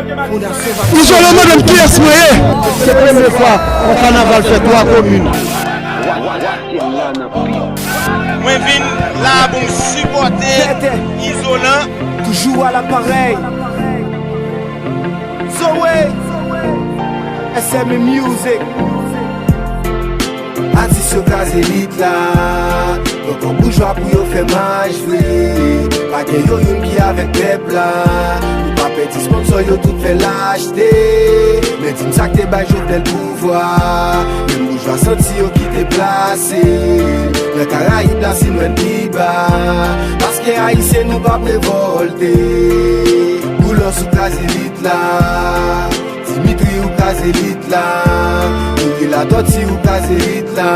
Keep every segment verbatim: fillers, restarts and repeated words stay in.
Fondasyon Izolan mande m kiyès mwen ye. Se premye fwa yon kanaval fè twa komin. Mwen vin la pou m sipòte Izolan. Toujou a laparèy. Zoe, S M Music. Atis yo kraze lit la. Pran kòb boujwa pou yo fè mach vre. Pa gen yo youn ki avèk pèp la. Nou pa pèdi sponsò yo tout fè lachte. Men di m sa k te bay Jovenel pouvwa. Menm boujwa santi yo ki te plase. Nan Karayib la si lwen pi ba. Paske ayisyen nou p ap revòlte. Boulos ou kraze lit la. Dimitri ou kraze lit la. Youri Latòti ou kraze lit la.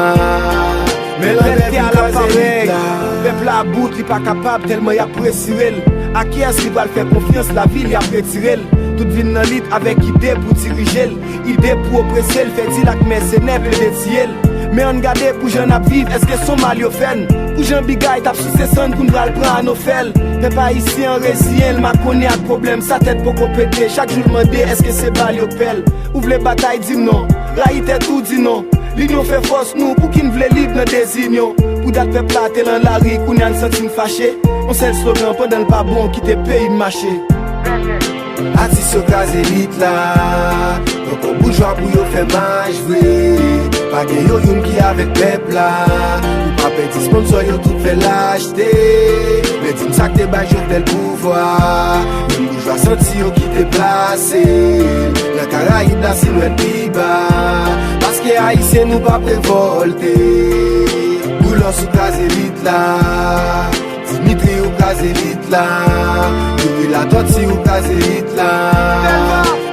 Men lanbè vin kraze lit la. Pèp la about, li pa kapab tèlman y ap presire l. A kiyès li pral fè konfyans, lavi li ap retire l. Tout vin nan lit avèk ide pou dirije l. Ide pou oprese l, fè dil ak mèsenè plede tiye l. Men ann gade pou jan n ap viv, èske s on mal yo fè n? Pou jan bigay t ap souse sann pou n pral pran anofèl. Pèp ayisyen an reziyen l, makonnen ak pwoblèm sa tèt poko pete. Chak jou l mande èske se bal yo k pè l. Ou vle batay, di m non. Rayi tèt ou, di non. Linyon fè fòs nou, pouki n vle lib nan dezinyon? Pou dat pèp la te lan lari, kounye a n santi n fache. On sèl slogan, pandan l pa bon, kite peyi m mache. Atis yo kraze lit la. Pran kòb boujwa pou yo fè mach vre. Pa gen yo youn ki avèk pèp la. Nou pa pèdi sponsò yo tout fè lachte. Men di m sa k te bay Jovenel pouvwa. Menm boujwa santi yo ki te plase. Nan Karayib la si lwen pi ba. Paske ayisyen nou p ap revòlte. Boulos ou kraze lit la. Dimitri ou kraze lit la. Youri Latòti ou kraze lit la.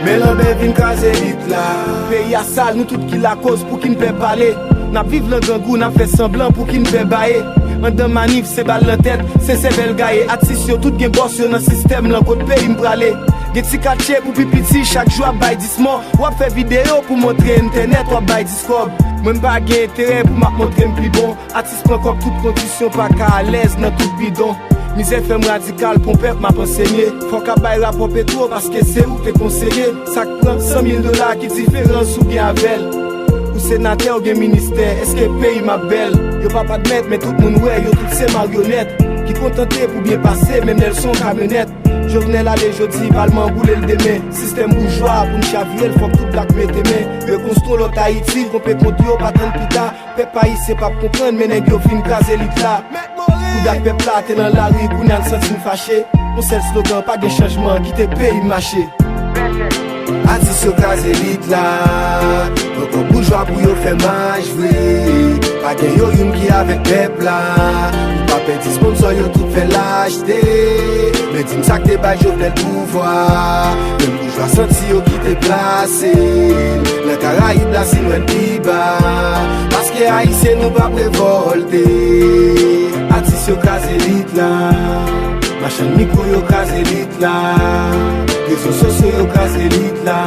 Men lanbè vin kraze lit la. Peyi a sal, nou tout ki lakoz, pouki n pè pale? N ap viv lan grangou, n ap fè sanblan, pouki n pè baye? Andan manif, se bal nan tèt, se sèvèl gaye. Atis yo tout gen bòs yo nan sistèm lan, kot peyi m prale? Gen ti katye pou pi piti, chak jou ap bay dis mò. W ap fè videyo pou montre entènèt, w ap bay dis kòb. Mwen m pa gen enterè pou m ap montre m pi bon. Atis pran kòb tout kondisyon, pa ka alèz nan tout bidon. Mizè fè m radikal, pon pèp m ap ansenye. Fòk ap bay rapò Petwo paske se ou k te konseye. Sa k pran san mil dola, ki diferans ou gen avè l? Ou senatè, ou gen ministè, èske peyi m ap bèl? Yo p ap admèt, men tout moun wè, yo tout se maryonèt. Ki kontante pou byen pase, menm lè l se on kamyonèt. Jovenel ale jodi, palman an boule l demen. Sistèm boujwa pou n chavire l, fòk tout blak mete men. Rekonstwi lòt Ayiti, konpe kont yo, pa tann pita. Pèp ayisyen p ap konprann, men nèg yo vin kraze lit la. Pou dat pèp la te nan lari, kounye a n santi n fache. On sèl slogan, pa gen chanjman, kite peyi m mache. Atis yo kraze lit la. Pran kòb boujwa pou yo fè mach vre. Pa gen yo youn ki avèk pèp la. Nou pa pèdi sponsò yo tout fè lachte. Men di m sa k te bay Jovenel pouvwa. Menm boujwa santi yo ki te plase. Nan Karayib la si lwen pi ba. Paske ayisyen nou p ap revòlte. Atis yo kraze lit la. Machann mikwo yo kraze lit la. Rezo sosyo yo kraze lit la.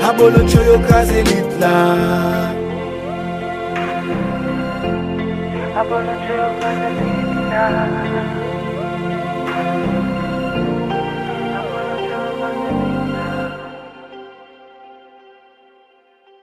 Abolotcho yo kraze lit la. Abolotcho yo kraze lit la.